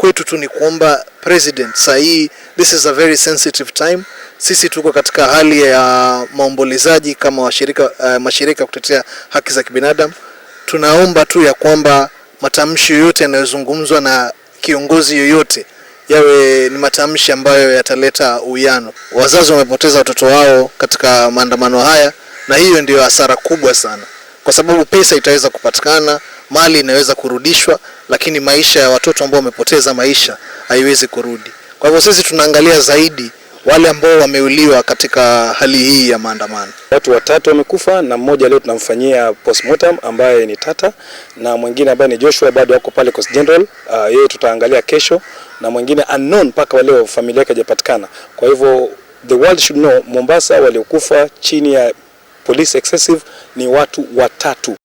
Kwetu tu ni kuomba president saa hii, this is a very sensitive time. Sisi tuko katika hali ya maombolezaji kama mashirika kutetea haki za kibinadamu. Tunaomba tu ya kwamba matamshi yoyote yanayozungumzwa na kiongozi yoyote yawe ni matamshi ambayo yataleta uwiano. Wazazi wamepoteza watoto wao katika maandamano haya, na hiyo ndiyo hasara kubwa sana, kwa sababu pesa itaweza kupatikana, mali inaweza kurudishwa, lakini maisha ya watoto ambao wamepoteza maisha haiwezi kurudi. Kwa hivyo sisi tunaangalia zaidi wale ambao wameuliwa katika hali hii ya maandamano. Watu watatu wamekufa na mmoja leo tunamfanyia postmortem ambaye ni Tata na mwingine ambaye ni Joshua bado wako pale Coast General. Yeye tutaangalia kesho, na mwingine unknown mpaka leo familia yake haijapatikana. Kwa hivyo the world should know, Mombasa waliokufa chini ya police excessive ni watu watatu.